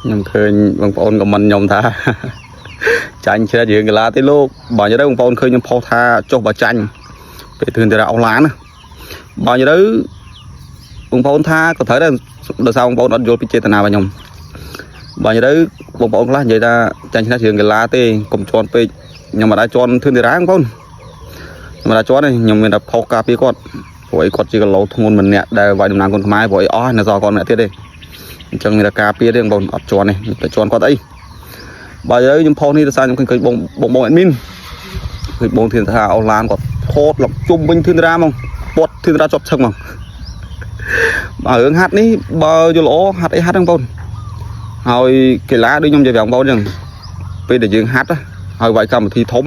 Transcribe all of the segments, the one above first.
ខ្ញុំឃើញបងប្អូន comment ខ្ញុំថា ចាញ់ជ្រែករឿងកីឡាទេលោកបើនិយាយទៅបងប្អូនឃើញខ្ញុំផុសថាចុះបើចាញ់ពេលធឿនតារាអស់ឡានណាបើនិយាយទៅបងប្អូនថាក៏ត្រូវដែរដោយសារបងប្អូនអត់យល់ពីចេតនារបស់ខ្ញុំបើនិយាយទៅបងប្អូនខ្លះនិយាយថាចាញ់ឈ្នះរឿងកីឡាទេកុំជន់ពេកខ្ញុំមិនដែរជន់ធឿនតារាបងប្អូនខ្ញុំមិនដែរជន់ទេខ្ញុំមានតែផុសការពារគាត់ព្រោះអីគាត់ជាគីឡូធ្ងន់ម្នាក់ដែលវាយតំណាងគុនខ្មែរព្រោះអីអស់នៅសល់គាត់ម្នាក់ទៀតទេអញ្ចឹងមានតែការពារទេបងប្អូនអត់ជន់ទេតែជន់គាត់អី បើទៅខ្ញុំផុសនេះដោយសារខ្ញុំឃើញបងបងបង admin ឃើញបងធានថាអូឡានគាត់ថតលុកជុំវិញធានរាហ្មងពាត់ធានរាជាប់ឈឹងហ្មងបើរឿងហាត់នេះបើយល់ល្អហាត់អីហាត់ហ្នឹងបងប្អូនហើយកីឡាដូចខ្ញុំនិយាយប្រាប់បងប្អូនអញ្ចឹងពេលដែលយើងហាត់ហើយវាយកម្មវិធីធំ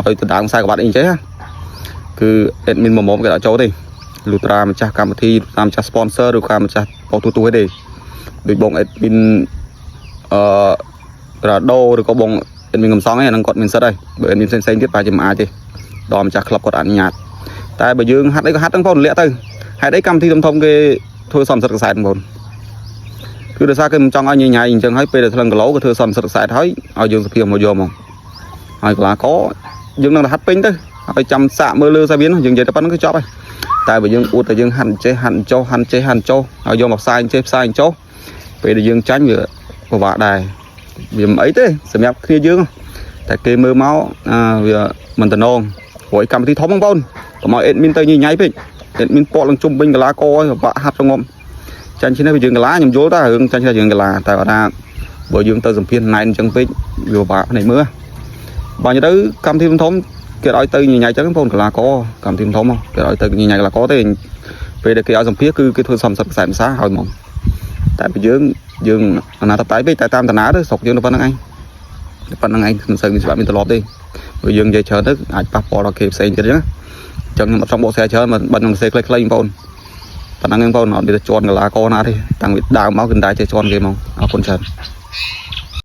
ហើយទៅដើមខ្សែក្បាត់អីអញ្ចឹងគឺ admin មុំមុំគេអត់ចូលទេលុះត្រាម្ចាស់កម្មវិធីតាមម្ចាស់ sponsor ឬក៏ម្ចាស់ប៉ុស្តិ៍ទូទួទេដូចបង admin អឺ រ៉ាដូឬក៏បង admin កំសងឯហ្នឹងគាត់មានសិទ្ធហើយបើ admin ផ្សេងផ្សេងទៀតប្រហែលជាមិនអាចទេដល់ម្ចាស់ក្លឹបគាត់អនុញ្ញាតតែបើយើងហាត់អីក៏ហាត់ហ្នឹងបងលាក់ទៅហេតុអីកម្មវិធីធំធំគេធ្វើសំសិទ្ធកសែតបងប្អូនគឺដោយសារគេមិនចង់ឲ្យញញ៉ៃអញ្ចឹងហើយពេលដែលថ្លឹងគីឡូក៏ធ្វើសំសិទ្ធកសែតហើយឲ្យយើងសភាមកយកមកហើយកីឡាករយើងនឹងតែហាត់ពេញទៅហើយចាំសាកមើលលើសាវៀនយើងនិយាយតែប៉ុណ្្នឹងគឺចប់ហើយតែបើយើងអួតតែយើងហាត់ចេះហាត់ចុះហាត់ចេះហាត់ចុះហើយយកមកផ្សាយចេះផ្សាយចុះពេលដែលយើងចាញ់វាពិបាកដែរ វាមិនអីទេសម្រាប់គ្នាយើងតែគេមើលមកអាវាមិនតំណងព្រោះឯកម្មវិធីធំបងប្អូនកុំឲ្យ admin ទៅញញ៉ៃពេក admin ពាត់ឡើងជុំវិញកីឡាករឲ្យបាក់ហាត់សងំចាញ់ឈ្នះវាយើងកីឡាខ្ញុំយល់តារឿងចាញ់ឈ្នះយើងកីឡាតែគាត់ថាបើយើងទៅសម្ភាសណែនអញ្ចឹងពេកវាពិបាកភ្នែកមើលបើនិយាយទៅកម្មវិធីធំគេឲ្យទៅញញ៉ៃចឹងបងប្អូនកីឡាករកម្មវិធីធំគេឲ្យទៅញញ៉ៃកីឡាករទេពេលដែលគេឲ្យសម្ភាសគឺគេធ្វើសំសិទ្ធខ្សែភាសាឲ្យហ្មងតែបើយើងយើងអនាតតៃពេកតែតាមតាណាទៅស្រុកយើងទៅប៉ុណ្្នឹងឯងតែប៉ុណ្្នឹងឯងមិនសូវមានច្បាប់មានទម្លាប់ទេបើយើងនិយាយច្រើនទៅអាចប៉ះពាល់ដល់គេផ្សេងទៀតអញ្ចឹងអញ្ចឹងខ្ញុំអត់ចង់បកស្រាយច្រើនបើខ្ញុំសរសេរខ្លីៗបងប្អូនប៉ុណ្្នឹងឯងបងប្អូនអត់មានទៅជន់កីឡាករណាទេតាំងពីដើមមកគឺតែចេះជន់គេហ្មងអរគុណច្រើន។